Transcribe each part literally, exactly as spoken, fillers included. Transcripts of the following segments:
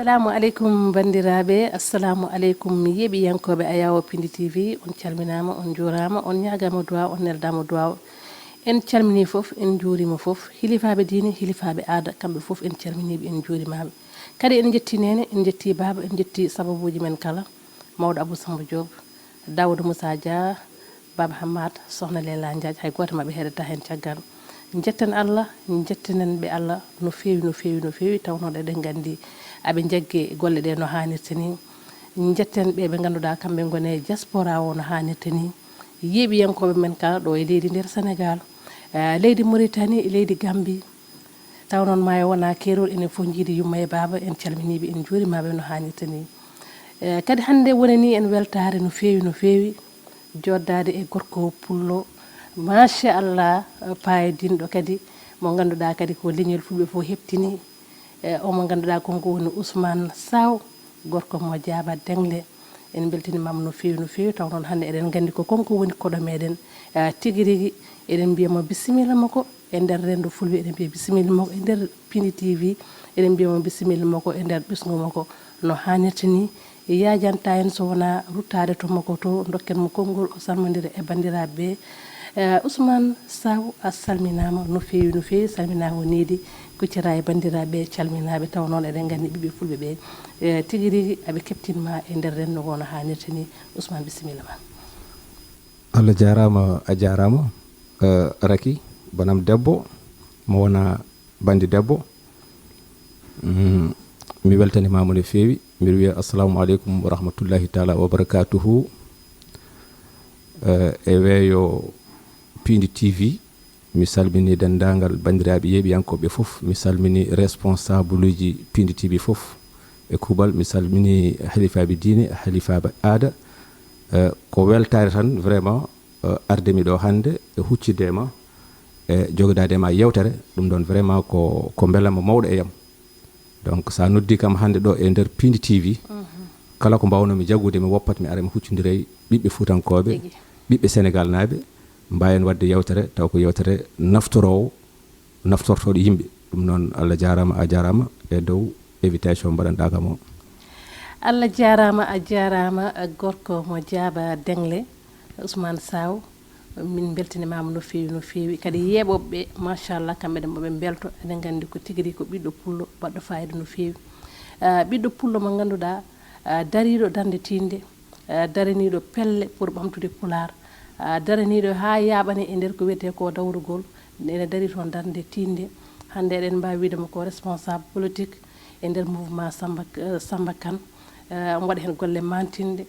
Assalamu aleykum banndiraaɓe, assalamu aleykum yeeɓiyankooɓe Ayawo Pindi T V, on calminaama, on njuuraama, on ñaagaama duwaaw, on neldaama duwaaw. En calminii fof, en njuuriima fof, hilifaaɓe diine, hilifaaɓe aada, kamɓe fof en calminii ɓe, en njuuriima ɓe. Kadi en njettii neene, en njettii baaba, en njettii sababuuji men kala, mawɗo Abou Samba Diop, Daouda Moussa Dia, Baba Hammat, Sohna Leila Ndiaye, hay gooto maɓɓe heɗataa heen caggal. Njetten Allah, njettenen ɓe Allah no feewi, no feewi, no feewi, tawnoo eɗen nganndi aɓe njagge golle ɗe no haanirta ni. Njetten ɓe ɓe ngannduɗaa kamɓe ngoni e diaspora o no haanirta ni. Yeeɓiyankooɓe men kala ɗo e leydi nder Sénégal, eh, leydi Mauritanie, leydi Gambie. Taw noon maayo wonaa keerol, enen fof njiidi yumma e baaba, en calminii ɓe, en njuuriima ɓe no haanirta ni. Eh, kadi hannde woni ni en weltaare no feewi, no feewi, joddaade e gorko pullo, machallah, paayodinɗo kadi, mo ngannduɗaa kadi ko leñol fulɓe fof heɓtini. Eh, o mo ngannduɗaa kon ko woni Ousmane Sow, gorko mo Jaaba Dengle. En mbeltinimaama no feewi, no feewi, taw noon hannde eɗen nganndi ko kanko woni koɗo meɗen. Eh, tigi rigi, eɗen mbiya mo bisimilla makko e nder renndo fulɓe, eɗen mbiya bisimilla makko e nder Pindi T V, eɗen mbiya mo bisimilla makko e nder ɓesngu makko no haanirta ni. Yaajantaa en so wonaa ruttaade to makko to, ndokken mo konngol, o salmondira e banndiraaɓe ɓe. Eh, Ousmane Sow, a salminaama no feewi, no feewi, salminaango needi, kuccira e banndiraaɓe calminaaɓe, taw noon eɗen nganndi ɓiɓɓe fulɓe ɓe, eh, tigi rigi aɓe keɓtin ma e nder renndo ngo no haanirta ni. Ousmane, bisimilla ma. Allah jaaraama, a jaaraama, eh, Raki, banam debbo, mo wona bandi debbo. Mm, mi weltanimaama no feewi. Mbiɗa wiya assalamu aleykum wa rahmatullahi taala wa barakatuhu. Eh, e weeyo Pindi T V, mi salmini denndaangal banndiraaɓe yeeɓiyankooɓe fof. Mi salmini responsableji Pindi T V fof e kuuɓal. Mi salmini halifaaɓe diine, halifaaɓe aada. Eh, ko weltaare tan vraiment, eh, arde mi ɗo hannde e huccidde e ma, e jogidaade e ma yewtere. Ɗum ɗon vraiment ko, ko mbelamma mawɗo e yam. Donc, so a noddi kam hannde ɗo e nder Pindi T V, kala ko mbaawnomi jaggude, mi woppat, mi ara, mi huccondira e ɓiɓɓe Fuutankooɓe, tigi, ɓiɓɓe Senegaalnaaɓe, mbaawen waɗde yewtere, taw ko yewtere naftoroowo, naftortooɗo yimɓe. Ɗum noon, Allah jaaraama, a jaaraama e dow invitation mbaɗanɗaa kam o. Allah jaaraama, a jaaraama, gorko mo Jaaba Dengle, Ousmane Sow. Min mbeltinimaama no feewi, no feewi. Kadi yeeɓooɓe ɓe, machallah, kamɓe ɗen ɓe mbelto. Eɗen nganndi ko tigi rigi ko ɓiɗɗo pullo baɗɗo faayiida no feewi. Ah, ɓiɗɗo pullo mo ngannduɗaa, ah, dariiɗo darnde tiiɗnde, ah, daraniiɗo pelle pour ɓamtude Pulaar, ah, daraniiɗo haa yaaɓani e nder ko wiyetee ko dawrugol, ene darii toon darnde tiiɗnde. Hannde eɗen mbaawi wiyde mo ko responsable politique e nder mouvement Samba, eh, Samba Kane. Eh, omo waɗa heen golle maantinɗe.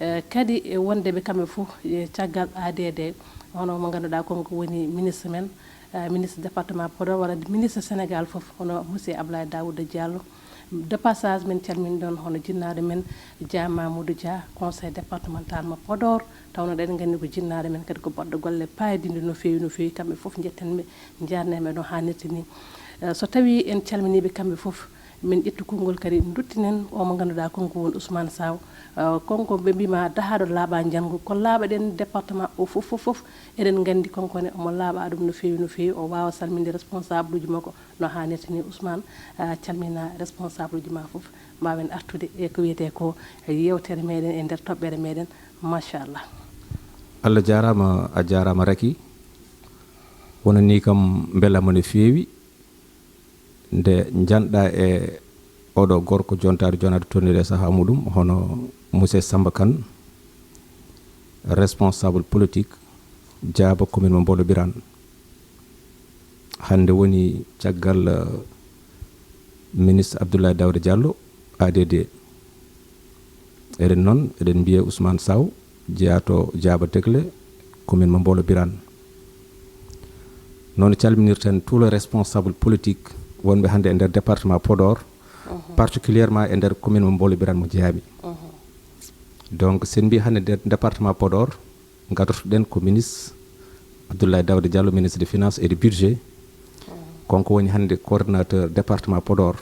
Eh, kadi, eh, wonde ɓe kamɓe fof, eh, caggal A D D, hono mo ngannduɗaa kanko woni ministre men, eh, ministre département Podor, walla ministre Sénégal fof, hono monsieur Ablaye Daouda Diallo. De passage, min calmini ɗon hono jinnaaɗo men Dia Mamoudou Dia, conseil départemental mo Podor, tawnoo eɗen nganndi ko jinnaaɗo men, kadi ko baɗɗo golle paayodinɗe no feewi, no feewi. Kamɓe fof njetten ɓe, njaarnen ɓe no haanirta ni. Eh, so tawii en calminii ɓe kamɓe fof, min ƴetta konngol kadi, ndottinen o mo ngannduɗaa kanko woni Ousmane Sow. Eh, kanko ɓe mbiima dahaaɗo laaɓaa njanngu, ko laaɓa ɗen département o fof, fof, fof. Eɗen nganndi kanko ne omo laaɓaa ɗum no feewi, no feewi. O waawa salminde responsable uji makko no haanirta ni. Ousmane, a calmina responsable uji ma fof, mbaawen artude e ko wiyetee ko yewtere meɗen e nder toɓɓere meɗen, machallah. Allah jaaraama, a jaaraama Raki. Wonanii kam mbelamma no feewi nde njanɗaa e oɗo gorko jontaade jonaade tolnire e sahaa muɗum, hono monsieur Samba Kane, responsable politique, Jaaba, commune mo Mbolo Birane. Hannde woni caggal, eh, ministre Abdoulaye Daouda Diallo, A D D. Eɗen noon, eɗen mbiya Ousmane Sow, jeyaa to Jaaba Degle, commune mo Mbolo Birane. Noon calminirten tous les responsables politiques wonɓe hannde e nder département Podor, particulièrement e nder commune mo Mbolo Birane mo jeyaami. Donc, sen mbi hannde nder département Podor, ngadortoɗen ko ministre Abdoulaye Daouda Diallo, ministre de finance et de budget. Kanko woni hannde coordinateur département Podor.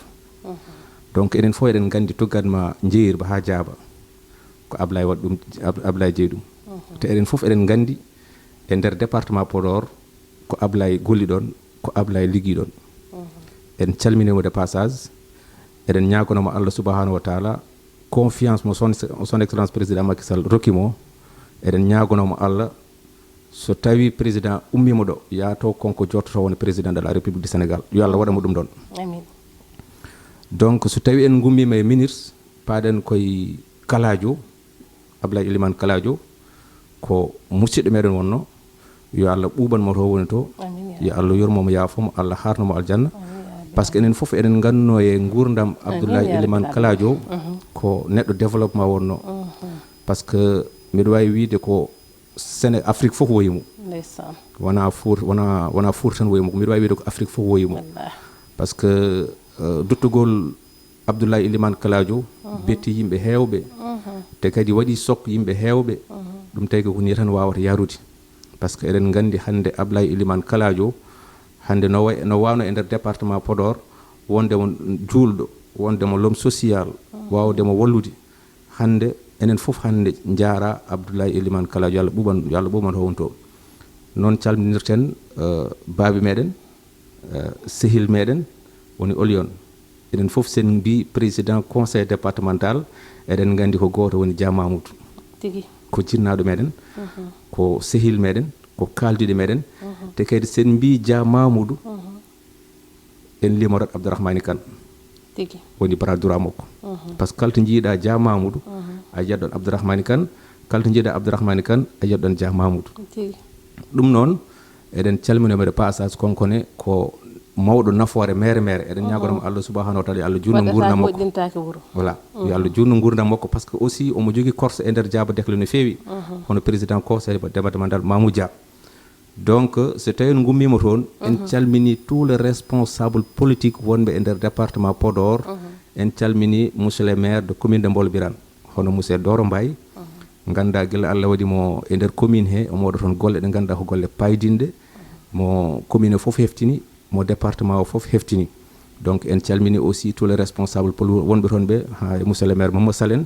Donc, enen fof eɗen nganndi tuggat ma Jeeyirba haa Jaaba, ko Ablaye waɗi ɗum, Ab-, Ablaye jeyi ɗum. Te eɗen fof eɗen nganndi e nder département Podor ko Ablaye golli ɗon, ko Ablaye liggi ɗon. En calminiima de passage. Eɗen ñaagonoo mo Allah subahanahu wa taala, confiance mo son, son excellence président Macky Sall rokki mo, eɗen ñaagonoo mo Allah, so tawi président ummima ɗo, yaato konko jottoto woni président de la République du Sénégal, yo Allah waɗa mo ɗum ɗon. Amin. Donc so tawi en gummima e ministre, paɗen koye Kaladio, Ablaye Elimane Kaladio, ko musidɗo meɗen wonno. Yo Allah ɓuuɓan mo to woni to. Amin, ya Yo Allah yurmo mo, yaafo mo, Allah harno mo aljanna. Amin, ya Rabbi. Parce que enen fof eɗen nganno e nguurdam Abdoulaye Ya Elimane Rabbi. Kaladio, Mhm. Ko neɗɗo développement wonno. Mhm. Parce que miɗo wawi wiide ko Séné Afrique fof woyi mo. Ndeysaan. Wona fuur wona wona fuur tan woyi mo, ko miɗo wawi wiide ko Afrique fof woyi mo. Wallahi. Parce que euh, duttugol Abdoulaye Elimane Kaladio betti yimɓe heewɓe. Te kadi waɗi sok yimɓe heewɓe. Ɗum tawi ko ni tan wawata yarude. Parce que eɗen nganndi hannde Ablaye Elimane Kaladio, hannde no wa- no wano e nder département Podor, wondemo juulɗo, wondemo l'homme social, wawdemo wallude. Hannde enen fof hannde njaara Abdoulaye Elimane Kaladio, yo Allah ɓuuɓan, yo Allah ɓuuɓan howonto. Noon calminirten euh, baabi meɗen, euh, sehil meɗen woni Olion. Enen fof sen mbi président conseil départemental, eɗen nganndi ko gooto woni Dia Mamoudou. Tigi. Ko jinnaɗo meɗen, ko sehil meɗen, ko kaldiɗo meɗen. Te kadi sen mbi Dia Mamoudou, en limorat Abdourahmani Kane, Tigi. Woni bras droit makko. Parce que kala to jiiɗa Dia Mamoudou, a yiyat ɗon Abdourahmani Kane. Kala to jiiɗa Abdourahmani Kane, a yiyat ɗon Dia Mamoudou. Tigi. Ɗum noon, eɗen calminomo de passage, konkone ko mawɗo nafoore mere mere. Eɗen ñagonomo Allah subahanahu wa taala, yo Allah juutno Waɗata nguurdam ko makko. Moƴƴintaake wuro. Voilà. Yo Allah juutno nguurdam makko, parce que aussi omo jogii korse e nder Jaaba Dekle no feewi, hono président conseil départemental Mamou Dia. Donc so tawi en gummima toon, en calmini tous les responsables politiques wonɓe e nder département Podor. En calmini monsieur le maire de commune de Mbolo Birane, hono monsieur Doro Mbaye. Ngannda gila Allah waɗi mo e nder commune he, omo waɗa toon golle ɗe ngannda ko golle paydinɗe. Mo commune o fof heftini, mo département o fof heftini. Donc en calmini aussi tous les responsables poli- wonɓe toon ɓe, ha e monsieur le maire Mamadou Sall en,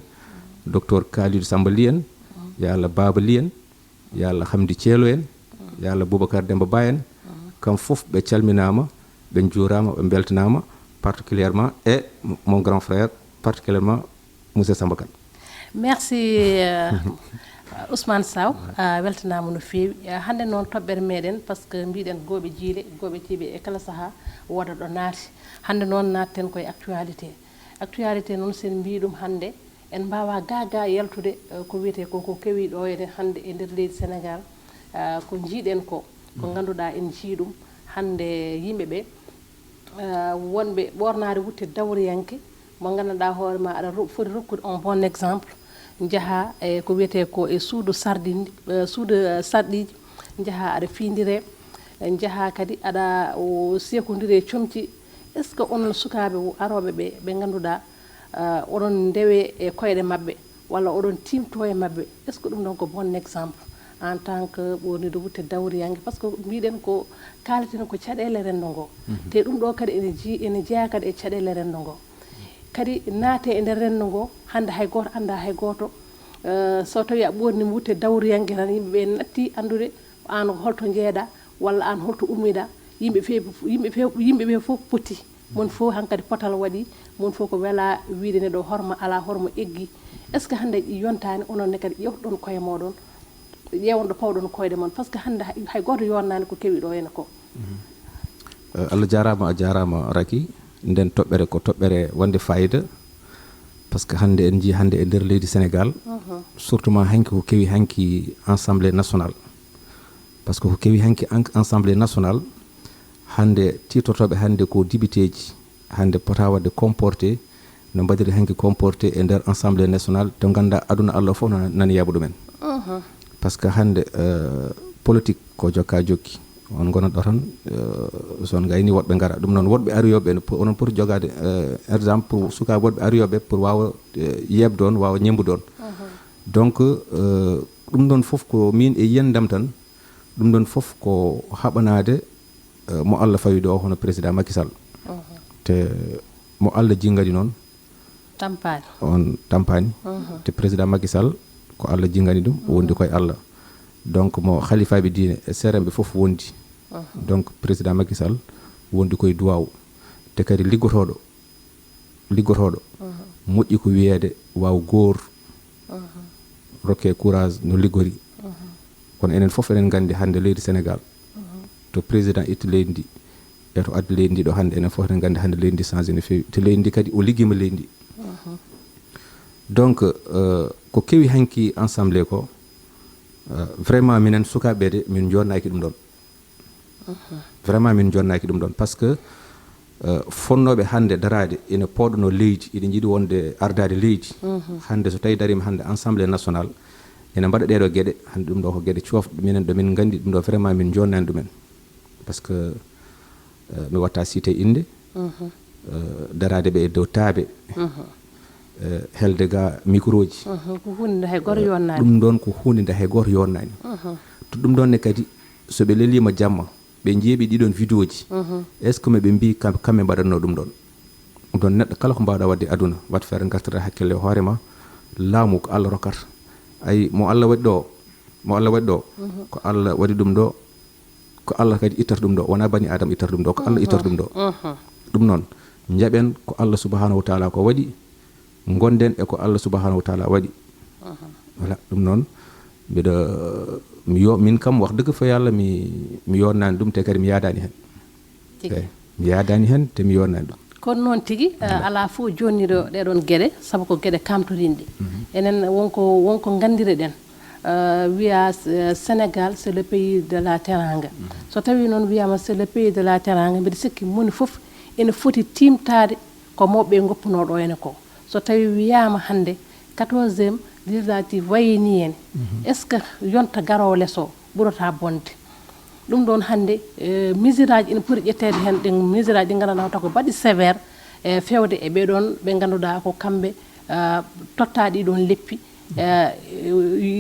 docteur Kalidou Samba Ly en. Yo Allah Baba Ly en, yo Allah Hamdi Ceelo en, yo Allah Boubacar Demba Ba en. Kam fof ɓe calminama, ɓe juurama, ɓe beltanama, particulièrement e mon grand frère, particulièrement monsieur Samba Kane. Merci euh, Ousmane Saw, a weltanama no feewi. Euh, hannde noon toɓɓere meɗen, parce que mbiɗen gooɓe jiile, gooɓe jiiɓe e kala saaha wooda ɗo naati. Hannde noon natten koye actualité. Actualité noon sen mbi ɗum hannde, en mbawa gaga yaltude euh, ko wiyete ko ko kewi ɗo ene hannde e nder leydi Sénégal. Euh, ko jiiɗen ko, ko ngannduɗa en jii ɗum hannde, yimɓe ɓe euh, wonɓe ɓornaade wutte dawriyanke, mo nganndanɗa hoore ma aɗa ro- foti rokkude on bon exemple. Njaha e ko wiyete ko e suudu sardin, euh, suudu euh, sarɗiiji, njaha aɗa fiindire, njaha kadi aɗa o seekondire e comci. Est ce que onon sukaaɓe wo- arooɓe ɓe, ɓe ngannduɗa euh, oɗon ndewe e koyɗe maɓɓe, walla oɗon tiimto e maɓɓe? Est ce que ɗum ɗon ko bon exemple en tant que ɓorniiɗo wutte dawriyanke? Parce que mbiɗen ko, kaliten ko caɗeele renndo ngo. Te ɗum ɗo kadi ene ji- ene jeeya kadi e caɗeele renndo ngo. Kadi naate e nder renndo ngo, hannde hay gooto annda hay gooto. Euh, so tawi a ɓorni wutte dawriyanke tan, yimɓe ɓe natti anndude an ko holto jeeɗa, walla an holto ummiɗa. Yimɓe fe- yimɓe fe- yimɓe ɓe fof poti. Mon fof hankadi potal waɗi, mon fof ko wela wiide neɗɗo horma ala, horma eggi. Est ce que hannde yontaani onon ne kadi ƴewtoɗon koye moɗon, ƴeewon ɗo pawɗon koyɗe mon? Parce que hannde hay- hay gooto yonnaani ko kewi ɗo ene ko. Euh, Allah jarama, a jarama Raki. Nden toɓɓere ko toɓɓere wonde fayida. Parce que hannde en jii hannde e nder leydi Sénégal, surtout ma hanki ko kewi hanki assemblée nationale. Parce que ko kewi hanki an- assemblée nationale, hannde tiitotoɓe hannde ko dibiteji, hannde pota wadde comporté no mbaɗiri hanki comporté e nder assemblée nationale, to ngannduɗa aduna Allah fof nana- nani yaɓa ɗumen. Parce que hannde euh, politique ko jokka jokki, on gonat ɗo tan. Euh, so on gayni woɗɓe ngara, ɗum noon woɗɓe ariyoɓe ne po- onon poti jogade euh, exemple pour sukaɓe woɗɓe ariyoɓe pour wawa euh, yeɓde on, wawa ñembude on. Donc euh, ɗum ɗon fof ko min e yiyandam tan. Ɗum ɗon fof ko haɓanade euh, mo Allah fawi ɗo, hono président Macky Sall. Te mo Allah jingani noon, Tampani. On tampani. Te président Macky Sall ko Allah jingani ɗum, o wondi koye Allah. Donc mo khalifaɓe diine e seerenɓe fof wondi. Donc président Macky Sall wondi koye duwaw. Te kadi liggotoɗo liggotooɗo, moƴƴi ko wiyeede waaw goor, rokke courage no liggori. Kono enen fof eɗen nganndi hannde leydi Sénégal, to président itti leydi ndi e to addi leydi ndi ɗo hannde, enen fof eɗen nganndi hannde leydi ndi changé no feewi. Te leydi ndi kadi o liggiima leydi ndi. Donc, euh, ko kewi hanki ensemble ko, euh, vraiment minen sukaaɓe de min jonnaki ɗum ɗon. Vraiment min jonnaki ɗum ɗon parce que, euh, fonnooɓe hannde daraade ina pooɗno leydi, iɗi njiɗi wonde ardaade leydi. Hannde so tawi dariima hannde Assemblée nationale ina mbaɗa ɗeɗo geɗe, hannde ɗum ɗo ko geɗe coofɗe minen ɗo min nganndi ɗum ɗo vraiment min jonnani ɗumen. Parce que, euh, mi watta cité innde, euh, daraade ɓe e dow taabe, euh, helde ga micro ji. Ko hunde hay goto yonnani. Ɗum ɗon ko hunde nde hay goto yonnani. To ɗum ɗon ne kadi, so ɓe leliima jamma, ɓe njeeɓi ɗiɗon vidéo ji, est ce que meɓe mbi kam-, kamɓe mbaɗatno ɗum ɗon? Ɗum ɗon neɗɗo kala ko mbawɗa waɗde aduna, wat feere ngartata hakkille e hoore ma. Laamu ko Allah rokkata. Ay, mo Allah waɗi ɗo, mo Allah waɗi ɗo, ko Allah waɗi ɗum ɗo, ko Allah kadi ittata ɗum ɗo, wona bani Adama ittata ɗum ɗo, ko Allah ittata ɗum ɗo. Ɗum noon, njaɓen ko Allah subhanahu wa taala ko waɗi, ngonden e ko Allah subhanahu wa taala waɗi. Voilà, ɗum noon, mbiɗa, mi yo, min kam, wax dëgg fa Yàlla, mi, mi yonnani ɗum, te kadi mi yaadani hen. Tigi. Eyi, mi yaadani hen, te mi yonnani ɗum. Kono noon tigi, eh, alaa fof jooni ɗo ɗeɗon geɗe, sabu ko geɗe kamtorinɗe. Enen wonko, wonko nganndireɗen, eh, wiya, eh, Sénégal, c'est le pays de la teranga. So tawi noon wiyama c'est le pays de la teranga, mbiɗa sikki moni fof ene foti timtaade ko mawɓe ngoppuno ɗo ene ko. So tawi wiyama hannde quatorzième législative wayini en, est ce que yonta garowo les o ɓurata bonde? Ɗum ɗon hannde, eh, mesure aji ene poti ƴetteede heen, ɗen mesure aji ɗi nganndanɗaa taw ko baɗɗi sévère, eh, feewde e ɓee ɗoon ɓe ngannduɗaa ko kamɓe, ah, tottaa ɗii ɗoon leppi. Eh,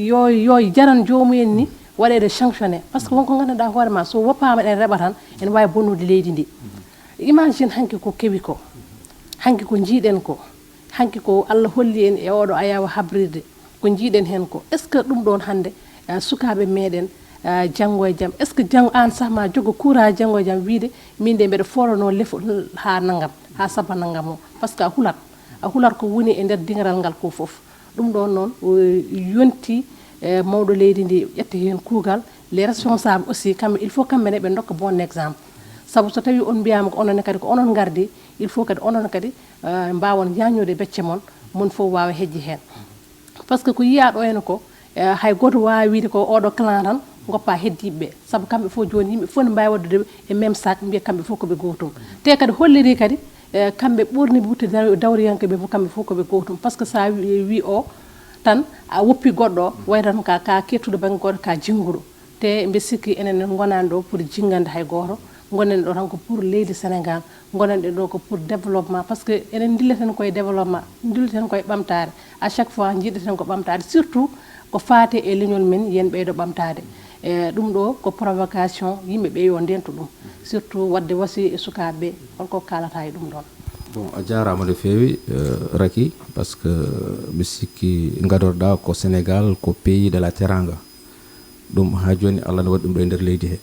yo, yo jaran joomumen ni waɗeede sanctionné. Parce que wonko nganndanɗaa hoore ma, so woppaama ene reɓa tan, ene waawi bonnude leydi ndi. Imagine hanki ko kewi ko, hanki ko njiiɗen ko, hanki ko Allah holli en e oɗo ayawa habrirde, ko njiiɗen heen ko, est ce que ɗum ɗoon hannde, ah, sukaaɓe meɗen, ah, janngo e jam, est ce que janngo aan sah ma joggo courage janngo e jam wiide min de mbeɗa foolano lefol haa nanngam, haa saba nanngam o, parce que a hulat, a hulat ko woni e nder diŋaral ngal ko fof. Ɗum ɗoon noon, o yonti, eh, mawɗo leydi ndi ƴetti heen kuugal, les responsables aussi, kamɓe, il faut kamɓe ne ɓe ndokka bon exemple. Sabu so tawi on mbiyaama ko onon ne kadi, ko onon ngardi, il faut kadi onon kadi, eh, mbaawon jaññude becce mon, mon fof waawa hejji heen. Parce que ko yiyaa ɗo heen ko, eh, hay gooto waawa wiide ko oɗo clan tan, ngoppa heddiiɓe ɓe. Sabu kamɓe fof jooni yimɓe fof ne mbaawi waɗdude e même sac, mbiya kamɓe fof ko ɓe gootum. Te kadi holliri kadi, eh, kamɓe ɓurni wutte daw-, dawriyanke ɓe fof, kamɓe fof ko ɓe gootum. Parce que so a wi, wi o tan, a woppi goɗɗo o, way tan ka, ka kettuɗo bannge gooto, ka jinnguɗo. Te mbe sikki enen en ngonaani ɗo pour jinngande hay gooto, ngonen ɗo tan ko pour leydi Sénégal, ngonen ɗo ko pour développement, parce que enen ndilleten koye développement, ndilleten koye ɓamtaare, à chaque fois njiɗeten ko ɓamtaare, surtout ko faate e leñol men, yen ɓeydo ɓamtaade. E ɗum ɗo ko provocation, yimɓe ɓe yo ndentu ɗum, surtout waɗde wasi e sukaaɓe ɓe, holko kaalata e ɗum ɗon? Bon, a jaaraama no feewi, eh, Raky, parce que mi sikki ngadorɗa ko Sénégal ko pays de la teranga. Ɗum haa jooni Allah no waɗi ɗum ɗo e nder leydi he.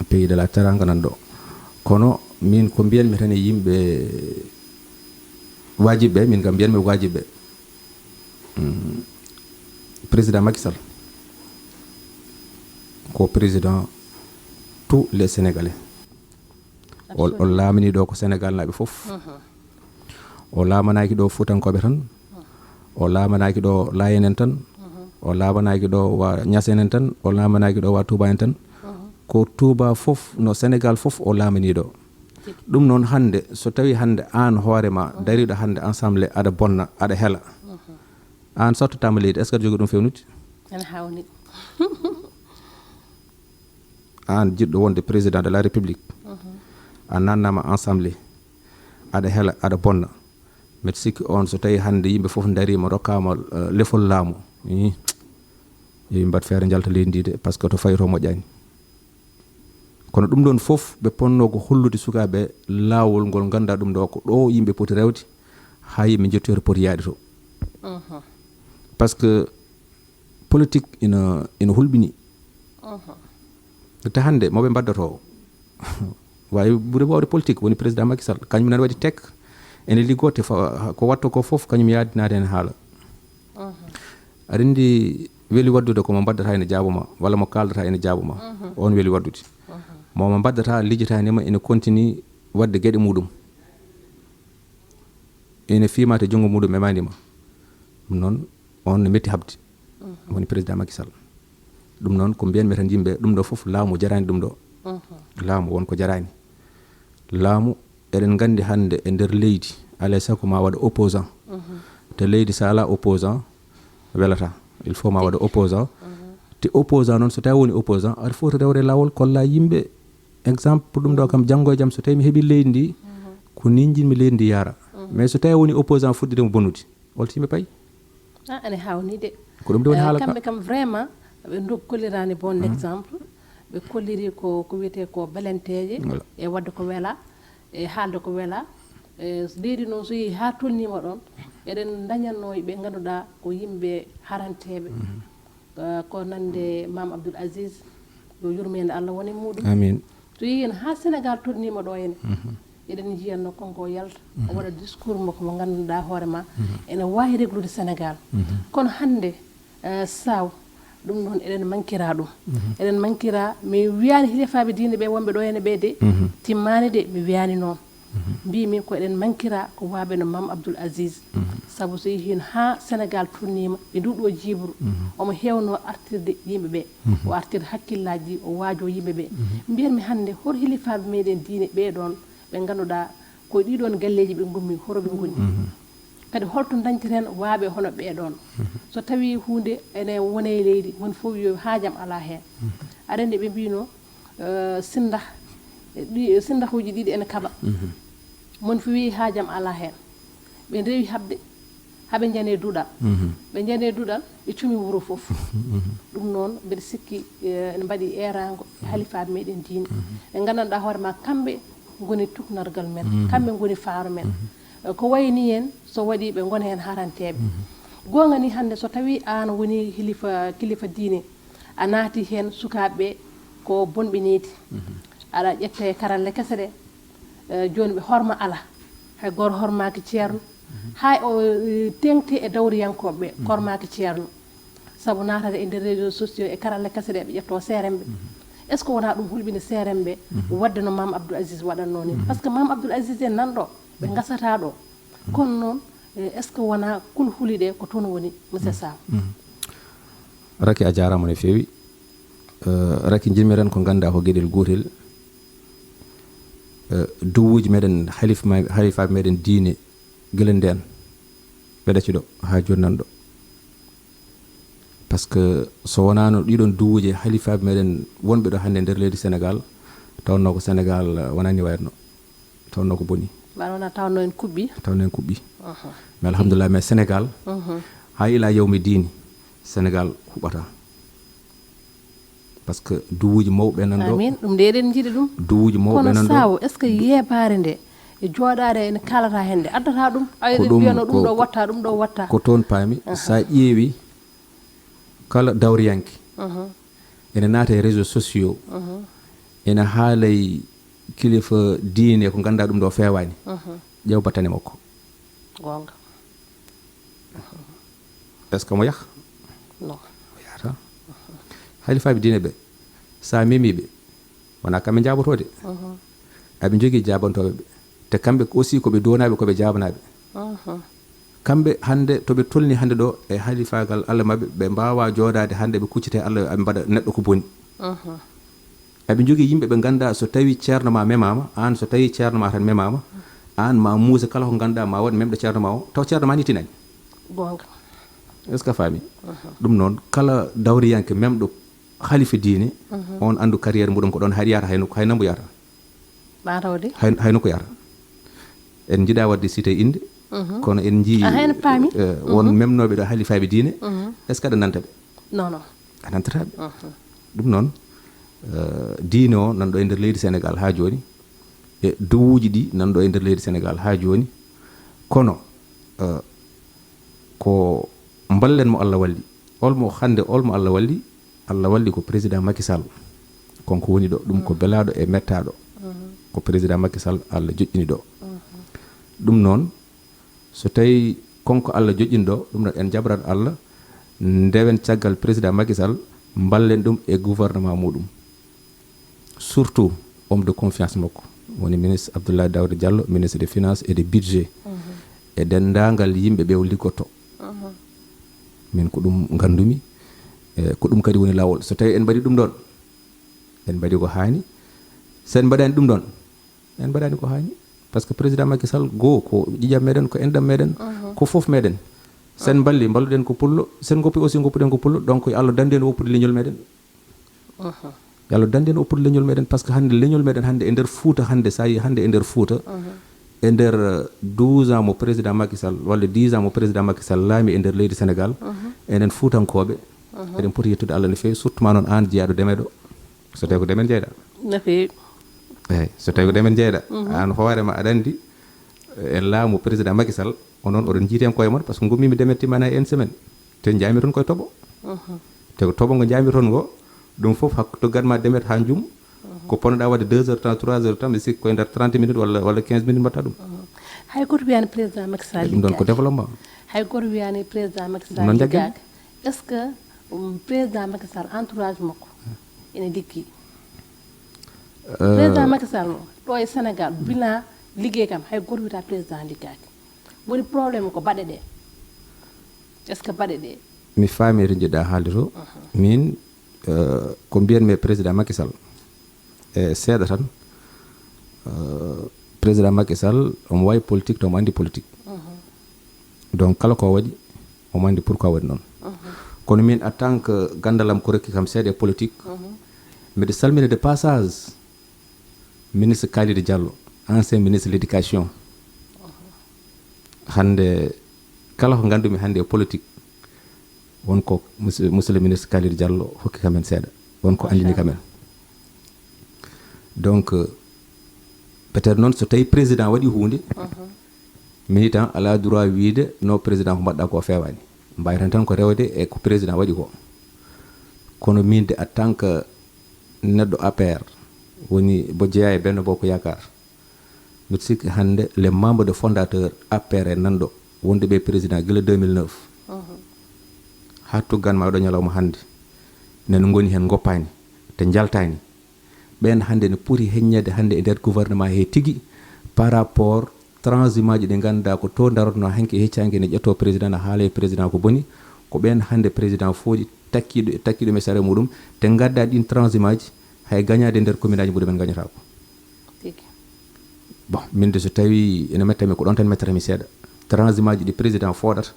Pays de la teranga nan ɗo. Kono min ko mbiyanmi tan e yimɓe wajiɓe, min kam mbiyanmi wajiɓe. Mm, président Macky Sall ko président tous les Sénégalais. O, o laamani ɗo ko Sénégal naaɓe fof. O laamanaaki ɗo Fuutankooɓe tan. O laamanaaki ɗo Laayeen en tan. O laamanaaki ɗo wa Ñaseen en tan. O laamanaaki ɗo wa Tuuba en tan. Ko Tuuba fof, no Sénégal fof o laamani ɗo. Ɗum noon hannde, so tawi hannde aan hoore ma dariɗo hannde ensemble aɗa bonna, aɗa hela. Aan sottataama leydi, est-ce que aɗa jogii ɗum fewnude? Ene hawni. Aan jiɗɗo wonde président de la République, a nannaama ensemble, aɗa hela, aɗa bonna. Mbeɗa sikki on so tawi hannde yimɓe fof ndariima, rokkaama, eh, lefol laamu. Ih, yo mbaɗ feere njalta leydi ndi de, parce que to fayi to moƴƴaani. Kono ɗum ɗon fof ɓe ponno ko hollude sukaaɓe laawol ngol ngannduɗaa ɗum ɗo ko ɗo yimɓe poti rewde haa yimɓe njettoyta poti yaade to. Parce que politique ina, ina hulɓini. Te hannde mo ɓe mbaddotoo waawi ɓuri waawde politique woni président Macky Sall. Kañum nana waɗi tek Ene liggoo te fa- ko watta ko fof kañum yaadinaade heen haala. Aɗa anndi weli waɗdude ko mo mbaddata ene jaabo ma, walla mo kaaldata ene jaabo ma. On weli waɗdude. Mo mo mbaddata lijjataani ma ene continue waɗde geɗe muɗum. Ene fiima te junngo muɗum memaani ma. Ɗum noon, on no metti haɓde. Woni président Macky Sall. Ɗum noon ko mbiyanmi tan yimɓe, ɗum ɗo fof laamu jaraani ɗum ɗo. Laamu won ko jaraani. Laamu, eɗen nganndi hannde e nder leydi, alaa e sago ma waɗa opposant. Te leydi so alaa opposant, welata. Il faut ma waɗa opposant. Te opposant noon, so tawi woni opposant, aɗa foti rewde laawol, kolla yimɓe. Exemple, ɗum ɗo kam, janngo e jam, so tawi mi heɓi leydi ndi, ko ni njiɗmi leydi ndi yaara. Mais so tawi woni opposant fuɗɗiima bonude, holto yimɓe payi? Ah, ene haawnii de. Ko ɗum de woni Eh, haala ka. Kamɓe kam vraiment, ɓe ndog kolliraani bon exemple. Ɓe kolliri ko, ko wiyetee ko belenteeje, Voilà. E waɗde ko wela, e haalde ko wela. E leydi noon so yehi haa tolniima ɗoon, eɗen ndañatnoo ɓe ngannduɗaa ko yimɓe haranteeɓe. Eh, ko nande Maam Abdoul Aziz, yo yurmeende Allah wone e muɗum. Amin. So yehi heen haa Sénégal tolniima ɗo henne, eɗen njiyatno kanko o yalta, o waɗa discours makko mo ngannduɗaa hoore ma, ene waawi reglude Sénégal. Kono hannde, eh, saw, ɗum noon eɗen mankira ɗum. Eɗen mankira, mi wiyaani hilifaaɓe diine ɓe wonɓe ɗo henne ɓe de, timmaani de, mi wiyaani noon. Mbimi ko eɗen mankira ko waaɓe no Maam Abdoul Aziz. Sabu so yehi heen haa Sénégal tolniima e ndu ɗo jiiɓru, omo heewno artirde yimɓe ɓe. O artira hakkillaaji, o waajo yimɓe ɓe. Mbiyatmi hannde, hol hilifaaɓe meɗen diine ɓee ɗoon ɓe ngannduɗaa ko ɗii ɗoon galleeji ɓe ngummi, horo ɓe ngoni? Kadi holto ndañteten waaɓe hono ɓee ɗoon? So tawii huunde ene wona e leydi, won fof yo haajam alaa heen. Aɗa anndi ɓe mbiyno, eh, sindah, ɗi, sindahuuji ɗiɗi ene kaɓa. Mon fof wiyi haajam alaa heen. Ɓe ndewi haɓde, haa ɓe njani e duɗal. Ɓe njani e duɗal, ɓe cumi wuro fof. Ɗum noon, mbeɗa sikki, eh, ene mbaɗi eeraango e halifaaɓe meɗen diine. Ɓe nganndanɗaa hoore ma, kamɓe ngoni tugnargal men, kamɓe ngoni faaro men. Eh, ko wayi ni en, so waɗi ɓe ngona heen haranteeɓe. Goonga ni hannde, so tawii aan woni hilifa, kilifa diine, a naati heen sukaaɓe ɓe ko bonɓe needi. Aɗa ƴetta e karalle kese ɗe, eh, jooni ɓe horma alaa. Hay gooto hormaaki ceerno. Hay o, eh, teeŋti e dawriyankooɓe ɓe, hormaaki ceerno. Sabu naatata e nder réseaux sociaux e karalle kese ɗe, ɓe ƴettoo seeremɓe. Est-ce que wonaa ɗum hulɓini seeremɓe waɗde no Maam Abdoul Aziz waɗatnoo ni? Parce que Maam Abdoul Aziz en nan ɗo, ɓe ngasataa ɗo. Kono noon, eh, est-ce que wonaa kulhuli ɗe ko toon woni, monsieur Saw? Raky, a jaaraama no feewi. Eh, Raky, njiɗmi tan ko nganndaa ko geɗel gootel. Eh, duwuuji meɗen halif ma-, halifaaɓe meɗen diine gila ndeen, ɓe ɗacci ɗo haa jooni nan ɗo. Parce que so wonaano ɗiɗon duwuuji halifaaɓe meɗen wonɓe ɗo hannde e nder leydi Sénégal, tawnoo ko Sénégal, eh, wonaa ni wayatno. Tawnoo ko boni. Mbaɗa wona tawnoo en kuɓɓi. Tawnoo en kuɓɓi. Mais alhamdulillah, mais Sénégal, haa ila yawmi diini, Sénégal huɓata. Parce que duwuuji mawɓe nan ɗo. Amin, ɗum de eɗen njiɗi ɗum. Duwuuji mawɓe nan ɗo. Kono Saw, est-ce que yeebaare nde e jooɗaade ene kaalata heen nde addata ɗum? Ay, ko ɗum, mbiyano ɗum ko, ɗo watta, ɗum ɗo watta. Ko toon paami. Sa ƴeewi kala dawriyanke ene naata e réseaux sociaux, ene haalay kilifa diine ko ngannduɗaa ɗum ɗo feewaani. Ƴeew battane makko. Goonga. Est-ce que mo yah? Non. O yahata. Halifaaɓe diine ɓe, sa memi ɓe, wonaa kamɓe njaabotoo de. Aɓe njogii jaabantooɓe ɓe. Te kamɓe aussi ko ɓe doonaaɓe, ko ɓe jaabanaaɓe. Kamɓe hannde, to ɓe tolni hannde ɗo e halifaagal Allah maɓɓe, ɓe mbaawaa jooɗaade hannde ɓe kuccitee Allah, ɓe mbaɗa neɗɗo ko boni. Aɓe njogii yimɓe ɓe ngannduɗaa so tawii ceerno ma memaama, aan so tawii ceerno ma tan memaama, aan ma muusa kala ko ngannduɗaa ma waɗ memɗo ceerno ma o, taw ceerno ma ni tinaani. Goonga. Est-ce que a faami? Ɗum noon, kala dawriyanke memɗo halifa diine, on anndu carrière muɗum ko ɗoon hay yahata, hay nokku, hay nambo yahata. Ɓaatawde? Hay, hay nokku yahata. En njiɗaa waɗde cité innde, kono en njii, ah, heen paami, eh, won memnooɓe ɗo halifaaɓe diine. Est-ce que aɗa nanta ɓe? Non, non. A nantataa ɓe. Ɗum noon, eh, diine o nan ɗo e nder leydi Sénégal haa jooni, e duwuuji ɗi nan ɗo e nder leydi Sénégal haa jooni, kono, eh, ko mballen mo Allah walli. Olmo hannde, olmo Allah walli, Allah walli ko président Macky Sall. Kanko woni ɗo, ɗum ko belaaɗo e mettaaɗo. Ko président Macky Sall Allah joƴƴini ɗo. Ɗum noon, so tawii kon ko Allah joƴƴini ɗo, ɗum noon en jaɓrat Allah, ndewen caggal président Macky Sall, mballen ɗum e gouvernement muɗum. Surtout homme de confiance makko, woni ministre Abdoulaye Daouda Diallo, ministre des finances et des budgets, e denndaangal yimɓe ɓe o liggotoo. Min ko ɗum nganndumi, e ko ɗum kadi woni laawol. So tawii en mbaɗii ɗum ɗoon, en mbaɗii ko haani. So en mbaɗaani ɗum ɗoon, en mbaɗaani ko haani. Par ce que président Macky Sall, goo ko ƴiiƴam meɗen, ko enɗam meɗen, ko fof meɗen. So en mballii, mballuɗen ko pullo. So en ngoppii aussi, ngoppuɗen ko pullo. Donc, yo Allah danndu en woppude leñol meɗen. Yo Allah danndu en woppude leñol meɗen, par ce que hannde leñol meɗen hannde e nder Fuuta, hannde so a yii hannde e nder Fuuta, e nder, euh, douze ans mo président Macky Sall, walla dix ans mo président Macky Sall laami e nder leydi Sénégal, enen Fuutankooɓe, eɗen poti yettude Allah no feewi, surtout ma noon aan jiyaaɗo demeɗo, so tawii ko demen jeyɗaa. No feewi. Eeyi, so tawii ko demen jeyɗaa, aan hoore ma aɗa anndi, eh, e laamu président Macky Sall, onon oɗon njiiti heen koye mon, par ce que ngummiimi demet timmani e une semaine. Te njaami toon koye toɓo. Te ko toɓo ngo njaami toon ngo, ɗum fof hakku to gatma demet haa njum, ko ponnoɗaa waɗde deux heures de temps, trois heures de temps, mi sikki koye nder trente minutes walla, walla quinze minutes mbaɗta ɗum. Hay gooto wiyaani président Macky Sall ɗum ɗoon ko liggaaki. Développement. Hay gooto wiyaani président Macky Sall Noon njaggen. Liggaaki. Est-ce que, um, président Macky Sall entourage makko ene liggii? Euh, président Macky Sall mo ɗo e Sénégal, bilan liggey kam, hay gooto wiyata président liggaaki. Woni problème ko baɗe ɗe. Est-ce que baɗe ɗe? Mi faami to njiɗɗaa haalde to. Min, euh, ko mbiyanmi président Macky Sall, e seeɗa tan, euh, président Macky Sall omo waawi politique, to omo anndi politique. Donc, kala ko o waɗi, omo anndi pourquoi waɗi noon. Kono min, en tant que ganndal am ko rokki kam seeɗa e politique, mbiɗa salmina de passage ministre Kalidou Diallo, ancien ministre de l'éducation. Hannde, kala ko nganndumi hannde e politique, won ko monsieur, monsieur le ministre Kalidou Diallo hokki kam heen seeɗa, won ko anndini kam heen. Donc, euh, peut-être noon, so tawii président waɗi huunde, militant alaa droit wiyde, "No président, ko mbaɗɗaa ko feewaani." Mbaaweten tan ko rewde e ko président waɗi ko. Kono min de, en tant que neɗɗo A P R, woni mbo jeyaa e Benno Bokk Yaakaar, mbiɗa sikki hannde les membres de fondateur A P R en nan ɗo, wonde ɓe président gila deux mille neuf. Haa tuggan ma ɗo ñalawma hannde, nana ngoni heen ngoppaani, te njaltaani. Ɓeen hannde ne poti heññeede hannde e nder gouvernement he tigi, par rapport transhumance ɗi ngannduɗaa ko to darotno hanki e hecci hanki ne ƴetto président, ne haala e président ko boni. Ko ɓeen hannde président fooɗi takkiiɗo, takkiiɗo e sare muɗum, te ngadda ɗin transhumance hay gañaade e nder commune aji muɗumen gañataako. Tigi. Bon, min de so tawii ene metta mi, ko ɗon tan mettata mi seeɗa. Transhumance ɗi président fooɗata,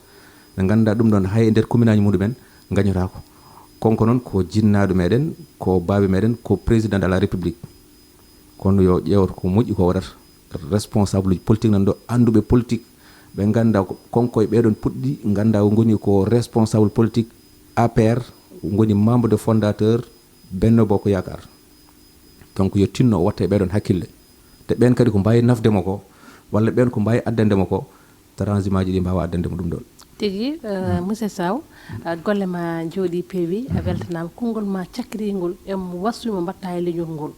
ɓe ngannduɗaa ɗum ɗon hay e nder commune aji muɗumen ngañotaako. Kanko noon ko jinnaaɗo meɗen, ko baaba meɗen, ko président de la République. Kono yo ƴeew ko moƴƴi ko waɗata. Responsable uji politique nan ɗo, annduɓe politique, ɓe ngannduɗaa ko kanko e ɓeɗon puɗɗi, ngannduɗaa ko ngoni ko responsable politique A P R, ngoni membre de fondateur Benno Bokk Yaakaar. Donc, yo tinno o watta e ɓeɗon hakkille. Te ɓeen kadi ko mbaawi nafde mo ko, walla ɓeen ko mbaawi addande mo ko, transhumance ɗi mbaawa addande mo ɗum ɗon. Tigi, euh, monsieur Sow, euh, golle ma njooɗi peewi, a weltanaama. Konngol ma cakkitingol, em waswi mo mbaɗta e leñol ngol.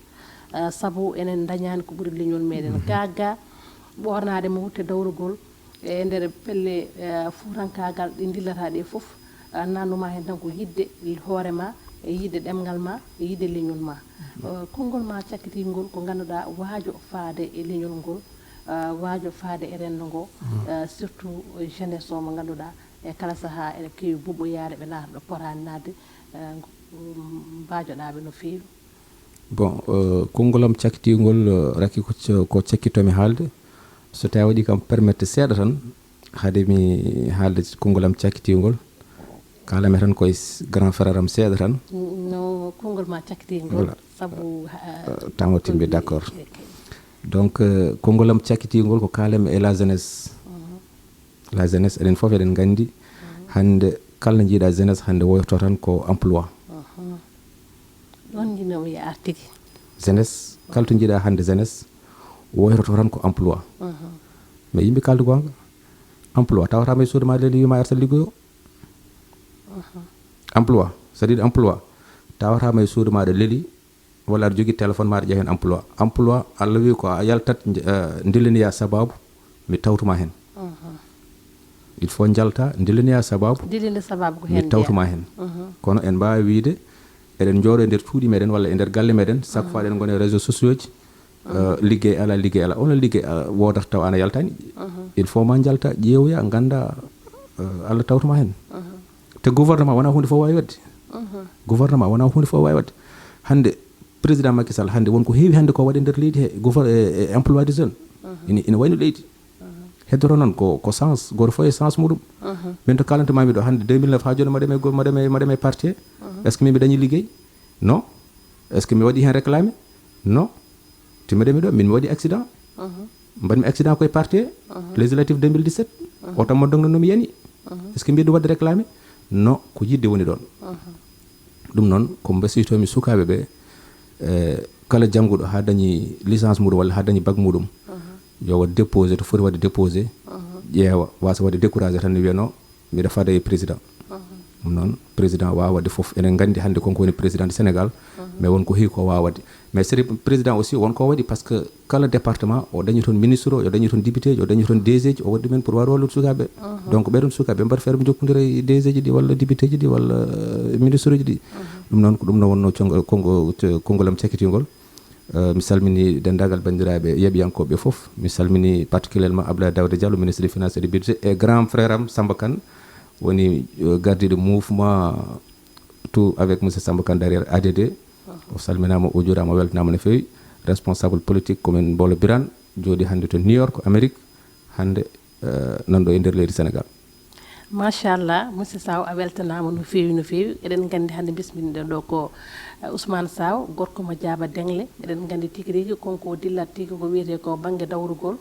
Euh, sabu enen ndañaani ko ɓuri leñol meɗen. Gaa gaa ɓoornaade mo wutte dawrugol e nder pelle, eh, fuutankaagal ɗe ndillata ɗe fof, eh, nannuma heen tan ko yiɗde hoore ma, e yiɗde ɗemngal ma, e yiɗde leñol ma. Eh, konngol ma cakkitingol ko ngannduɗaa waajo faade e leñol ngol, eh, waajo faade e renndo ngo, eh, surtout jeunesse o mo ngannduɗaa e kala sahaa ene keewi buɓɓoyaade ɓe naata ɗo potaani naatde, eh, mbaajoɗaa ɓe no feewi. Bon, euh, konngol am cakkitingol, euh, rakki ko ca-, ko cakkitto mi haalde. So tawi waɗi kam permettre seeɗa tan, hade mi haalde konngol am cakkitingol, kaalame tan koye s-, grand frère am seeɗa tan. No konngol ma cakkitingol, voilà. Sabu, euh, temps o timmi, d'accord. Ok. Donc, euh, konngol am cakkitingol ko kaalame e la jeunesse. La jeunesse, eɗen fof eɗen nganndi, hannde kala njiiɗa jeunesse hannde woyto tan ko emploi. Ɗon njiɗmi artude. Jeunesse, kala to njiiɗa hannde jeunesse, woytoto tan ko emploi. Mais yimɓe kaldu goonga, emploi tawata ma e suudu ma leli, wima arta liggoyo. Emploi, c'est-à-dire emploi tawata ma e suudu ma ɗo leli, walla aɗa jogii téléphone ma aɗa ƴeewa heen emploi. Emploi, Allah wi ko a yaltat, eh, ndilliniya sababu, Mi tawtuma heen. Il faut njalta, ndillinoya sababu. Ndillina sababu ko mi heen tawtuma heen. Kono en mbaawi wiyde eɗen njooɗo e nder cuuɗi meɗen walla e nder galle meɗen, chaque fois eɗen ngoni e réseaux sociaux ji. Liggey ala, liggey ala, ono liggey wodata taw ana yaltani. Il faut ma njalta, ƴeewoya, ngannda. Alla tawtuma heen. Te gouvernement wona hunde fof wawi wadde. Gouvernement wona hunde fof wawi wadde. Hannde président Macky Sall, hannde won ko heewi hannde ko waɗe nder leydi he gouver e emploi des jeunes. Ina ina wayno leydi. Heddoto noon ko ko chance, goto fof e chance muɗum. Min to kalanta mami ɗo hannde deux mille neuf ha joni maɗame maɗame maɗame parti. Est ce que min mi dañi liggey? Non. Est ce que mi waɗi hen réclamé? Non. Timmiɗen mi ɗo, min mi waɗi accident. Mbaɗmi accident koye parti législatif deux mille dix-sept. O tan mo dognonomi yani. Est ce que mbiɗo waɗde réclamé? Non, ko yiɗde woni ɗon. Ɗum noon ko mbasiytomi sukaaɓe ɓe, e kala jannguɗo haa dañi licence muɗum walla haa dañi bac muɗum, yo waɗ déposé to foti waɗde déposé. Ƴeewa, wasa waɗde découragé tan ne wiya non, mbiɗa fada e président. Ɗum noon président wawa waɗde fof, enen nganndi hannde konko woni président du Sénégal. Mais won ko heewi ko wawa waɗde. Mais seri président aussi won ko waɗi, parce que kala département o dañi toon ministre o, o dañi toon député ji, o dañi toon DG ji, o waɗi ɗumen pour wawa wallude sukaaɓe. Donc ɓeɗon sukaaɓe mbaɗa feere ɓe jokkondira e DG ji ɗi walla député ji ɗi walla ministre uji ɗi. Ɗum noon ko ɗum no wonno conngo- konngo- konngol am cakkitingol. Eh, mi salmini denndaangal banndiraaɓe yeɓiyankooɓe fof. Mi salmini particulièrement Abdoulaye Daouda Diallo, ministre des finances et du budget, et grand frère am Samba Kane, woni eh, gardiɗo mouvement tout avec monsieur Samba Kane derrière A D D. O salminaama, o juuraama, o weltanaama no feewi. Responsable politique commune Mbolo Birane, jooɗi hannde to New York, Amérique, hannde eh, nanɗo e nder leydi Sénégal. Machallah, monsieur Saw, a weltanaama no feewi, no feewi. Eɗen nganndi hannde bisminɗen ɗo ko eh, Ousmane Saw, gorko mo Jaaba Dengle. Eɗen nganndi tigi rigi konko o dillat tigi ko wiyetee ko bannge dawrugol.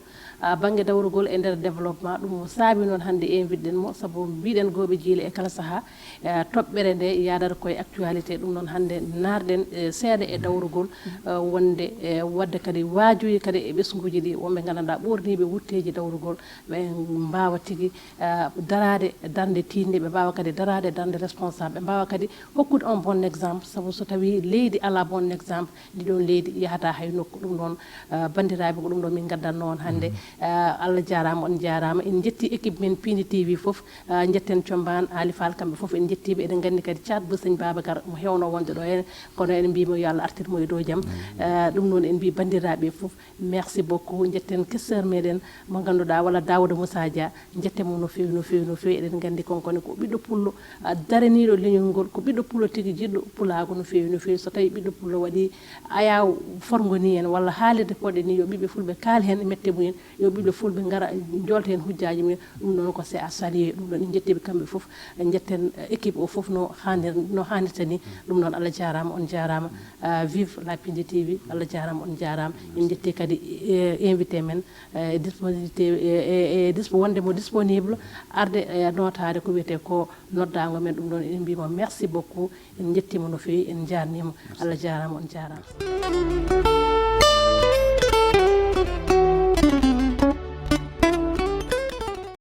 Ah, bannge dawrugol e nder développement, ɗum o saabi noon hannde invitɗen mo, sabu mbiɗen gooɓe jiile e kala sahaa. Eh, toɓɓere nde yaadata koye actualité, ɗum noon hannde naarɗen eh, seeɗa e dawrugol, eh, wonde eh, waɗde kadi waajuuji kadi e ɓesnguuji ɗi, wonɓe nganndanɗaa ɓoorniiɓe wutteeji dawrugol, ɓe mbaawa tigi eh, daraade darnde tiiɗnde, ɓe mbaawa kadi daraade darnde responsable, ɓe mbaawa kadi hokkude on bon exemple, sabu so tawii leydi alaa bon exemple, ndi ɗoon leydi yahataa hay nokku. Ɗum noon eh, banndiraaɓe, ko ɗum ɗo min ngaddanno on hannde. Eh, Allah jaaraama, on jaaraama. En njetti équipe men Pindi T V fof. Ah, njetten Combaan, Aali Faal, kamɓe fof en njettii ɓe. Eɗen nganndi kadi Caat Bo Sëñ Babacar mo heewno wonde ɗo heen, kono en mbiima yo Allah artir mo e dow jam. Ah, ɗum noon en mbii banndiraaɓe fof merci beaucoup. Njetten questeur meɗen mo ngannduɗaa walla Daawuda Moussa Dia, njetten mo no feewi, no feewi, no feewi. Eɗen nganndi konkone ko ɓiɗɗo pullo, ah, daraniiɗo leñol ngol, ko ɓiɗɗo pullo tigi jiɗɗo pulaagu no feewi, no feewi. So tawii ɓiɗɗo pullo waɗi ayaw forgo ni en walla haalirde fodde ni, yo ɓiɓɓe fulɓe kaal heen e mette mumen. Yo ɓiɓɓe fulɓe ngara, jolta heen hujjaaji mumen. Ɗum ɗoon ko c'est à saluer. Ɗum ɗoon en njettii ɓe kamɓe fof, en njetten eh, équipe o fof no haanir no haanirta ni. Ɗum noon Allah jaaraama, on jaaraama. Ah, vive la Pindi T V, Allah jaaraama, on jaaraama. En njettii kadi eh, invité men eh, disponibilité eh, eh, eh, dispo wonde mo disponible arde eh, nootaade ko wiyetee ko noddaango men. Ɗum ɗoon en mbiima merci beaucoup. En njettiima no feewi, en njaarniima. Allah jaaraama, on jaaraama.